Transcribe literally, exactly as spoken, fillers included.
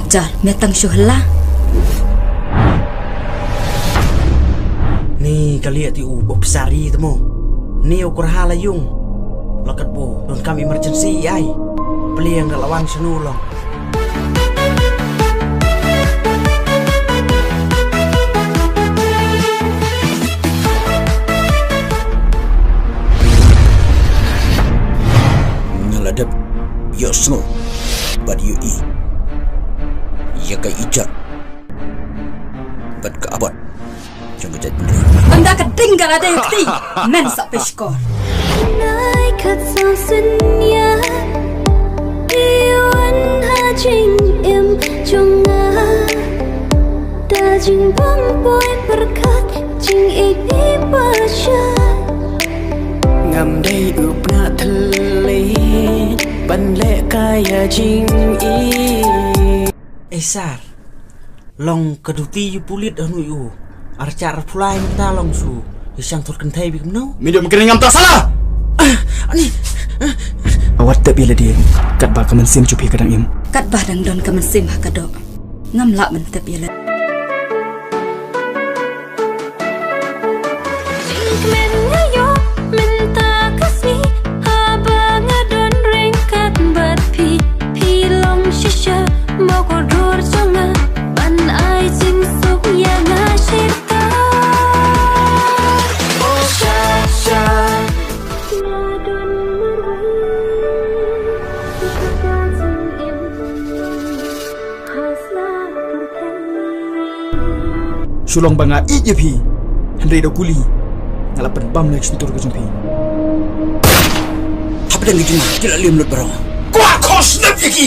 Jar, me tang shu hela. Ni ka lieh ti u bok sari te mo. Ni u kurha la yung. La kat bo don kam emergency ai. Pliang ka lawan senu long. Nga la dep ïohsngew bad ïohi ïa ka ijot bad ka abot jong ka jaitbynriew. Ynda ka ding ka la dei kti, men sa pishkor. Nai kat sa syn ïa, ïa wan ha jingim jong nga. Da jingbym poi pyrkhat jingïeit phi ba shai. Ngam dei u pnga thylliej ban leh kai ïa jingïeit. Ei sar, long ka duty ïa u pulit hangne u. Ar char ar phulai mynta long shu ïa shang thot kynthei bik mno. Mi dum kren ngam ta sala. Ani. Wat tep ïa lade katba ka mynsiem jong phi ka dang im. Katba dang don ka mynsiem ha ka doh. Ngam lah ban tep ïa lade. Jingkmen nga ïoh mynta ka sngi haba nga don ryngkat bad phi. Phi long shisha ma kordor jong nga ban ai jingsuk ïa nga shirta. Oh sha sha. Nga don marwei. Shu long ba nga ïeit ïa phi. Hynrei da kuli nga la pynbam ïa ka shyntur ka jong phi. Hapdeng ka jingma ki la lem lut baroh. Kwah khos nep ïa ki.